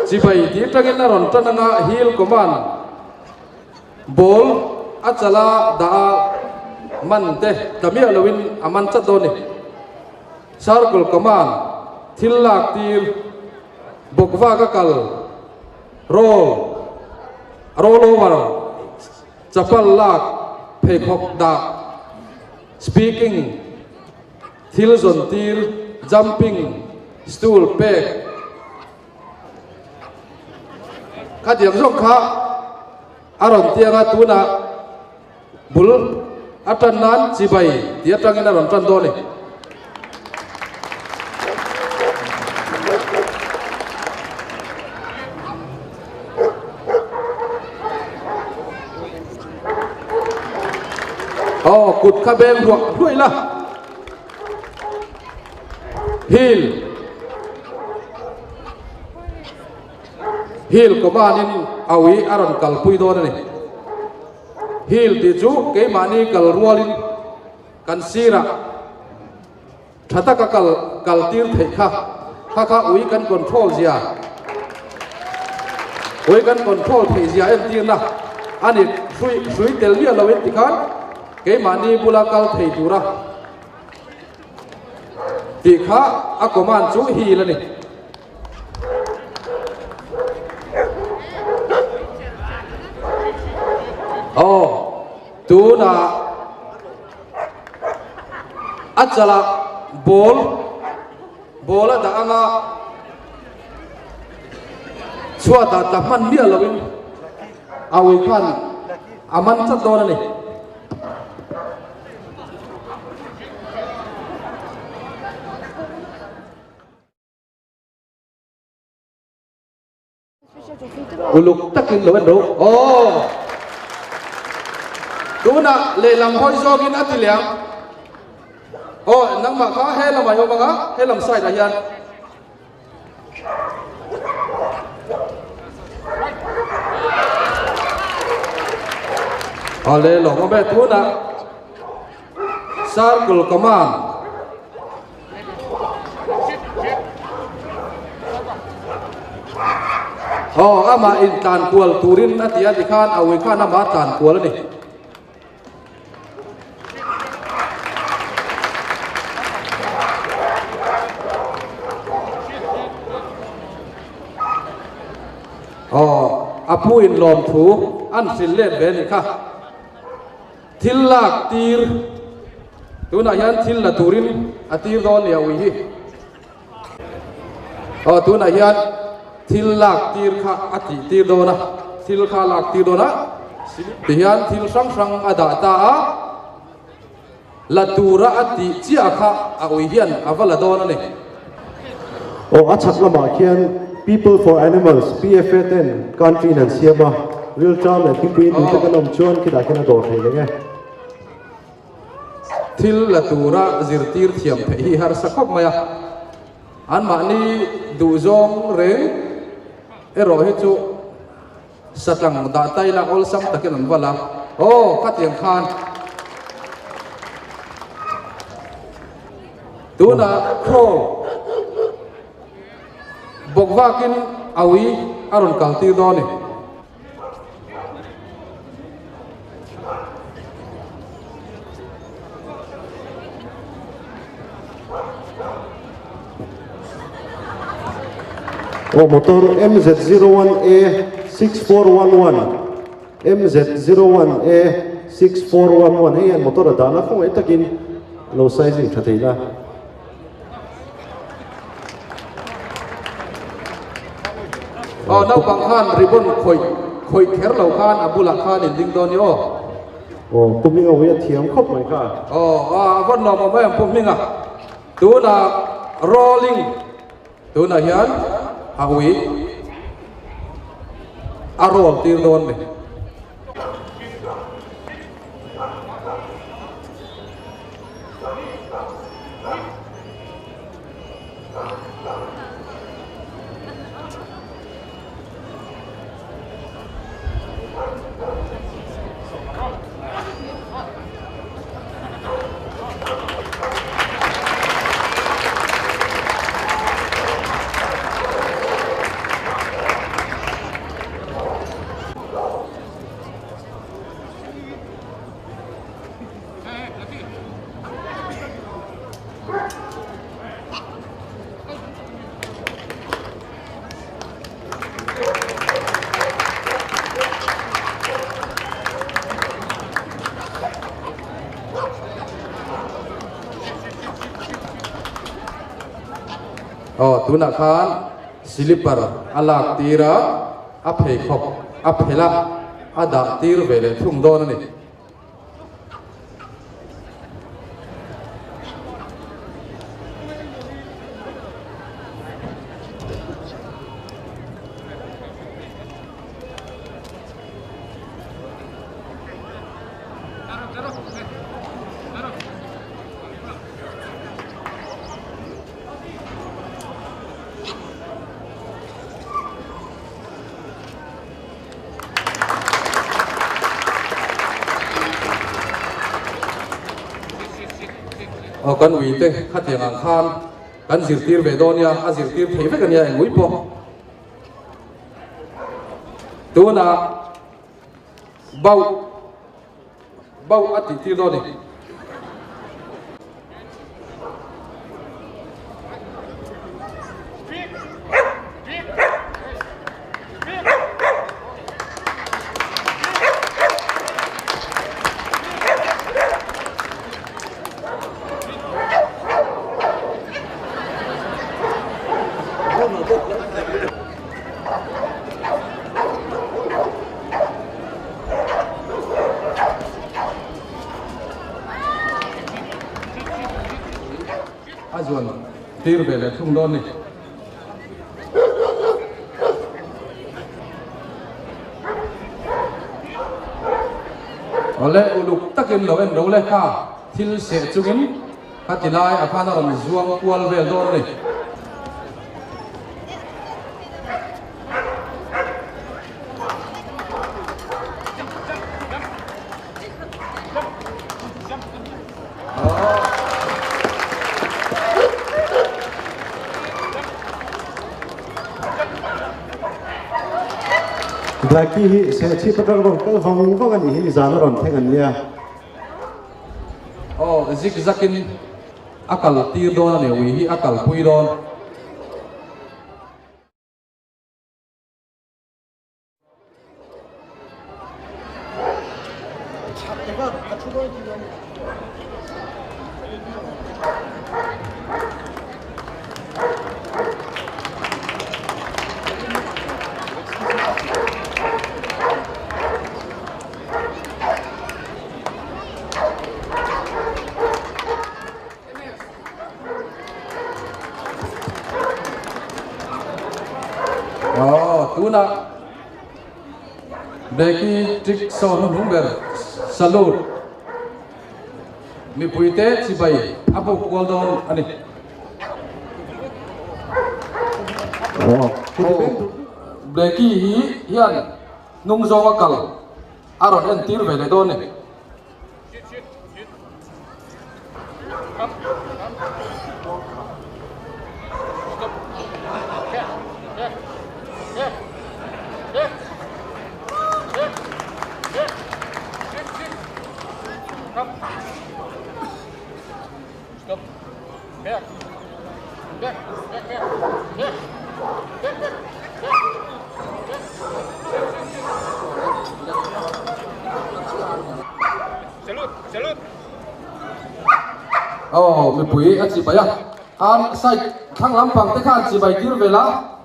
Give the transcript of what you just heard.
Chibai tih atangin a rawn tan anga heel command ball a chala dah a man te tla miah loin a man chat dawn a ni. Circle command thil lak tir bawkvak a kal roll roll over chapal lak pheikhawk dah speaking Thil zawn tir, jumping, stool pek khatiang zawk kha a rawn tiang a, tunah bul a tan nan chibai tih atangin a rawn tan dawn a ni. Aw kut kha beng ruah hluai la. Hill Hill command in awi a rawn kalpui dawn a ni. Hill tih chu keimahni kal rualin kan sirah tha taka kal kal tir theih kha kha kha ui kan control zia ui kan control theih zia entirna a ni. Hrui hrui tel miah loin tikhan keimahni bula kal thei tura tih kha a command chu hil a ni. Aw tunah a chalah ball ball a dah anga chhuatah tla hman miah loin a ui khan a man chat dawn a ni. Uluk takin lo en ro. Aw. Tunah lehlam hawi zawkin a ti leh ang. Aw, nangmah kha he lamah i awm ang a, he lam side ah hian. Aw le lawm awm e, tunah circle command. Aw amah in tlan kual turin a ti a tikhan a ui khan amah tlan kual a ni. Aw a pu in lawm thu an hrilh let ve a nih kha. Thil lak tir, tunah hian thil la turin a tir dawn nia ui hi. Aw tunah hian thil lak tir kha a tih tir dawn a, thil kha a lak tir dawn a, tihian thil hrang hrang a dah ta a, la tura a tih chiah kha a ui hian a va la dawn a ni. Aw a chhak lamah khian People for Animals, PFA, ten country in an siam a, rilṭam leh thingpui in duhte kan awm chuan khitah khian a dawr thei reng e. Thil la tura zirtir thiam theih hi harsa khawp mai a, anmahni duhzawng reng erawh hi chu Satlang dah ta ila awlsam takin an val a, aw khatiang khan tunah crawl bawk vakin a ui a rawn kal tir dawn a ni. Aw motor MZ01A 6411 MZ01A 6411 hei hian motor a dahna khawngaih takin lo sizing tha thei la. Aw naupang khan ribbon khawih khawih kher lo khan a bulah khan in ding dawn ni aw. Aw Pu Hminga ui a thiam khawp mai kha. Aw a vawn lawm awm em Pu Hminga. Tunah rolling tunah hian a ui a roll tir dawn ni. Aw tunah khan slipper a lak tir a, a pheikhawk a phelh a, a dah tir ve leh thung dawn a ni. Aw kan ui te khatiang ang khan kan zirtir ve dawn nia a zirtir thei vek ania eng ui pawh tunah bauh bauh a tih tir dawn a ni. A zuan tir ve leh thung dawn ni. Awle uluk takin lo en ro le kha thil seh chungin kha ti lai a khan a rawn zuang kual vel dawn a ni. Blackie hi Serchhip atang rawn kal vang vang a nih hi nizan a rawn thleng an nia. Aw zik zakin a kal tir dawn a ni ui hi a kalpui dawn. Aw tunah Becky Trick Show hnuhnung ber salute mipuite chibai a buk kual dawn a ni. Aw Becky hi hian hnung zawnga kal a rawn entir ve leh dawn a ni. Aw mipui a chibai a, an side thlang lampang te khan chibai tir vel a.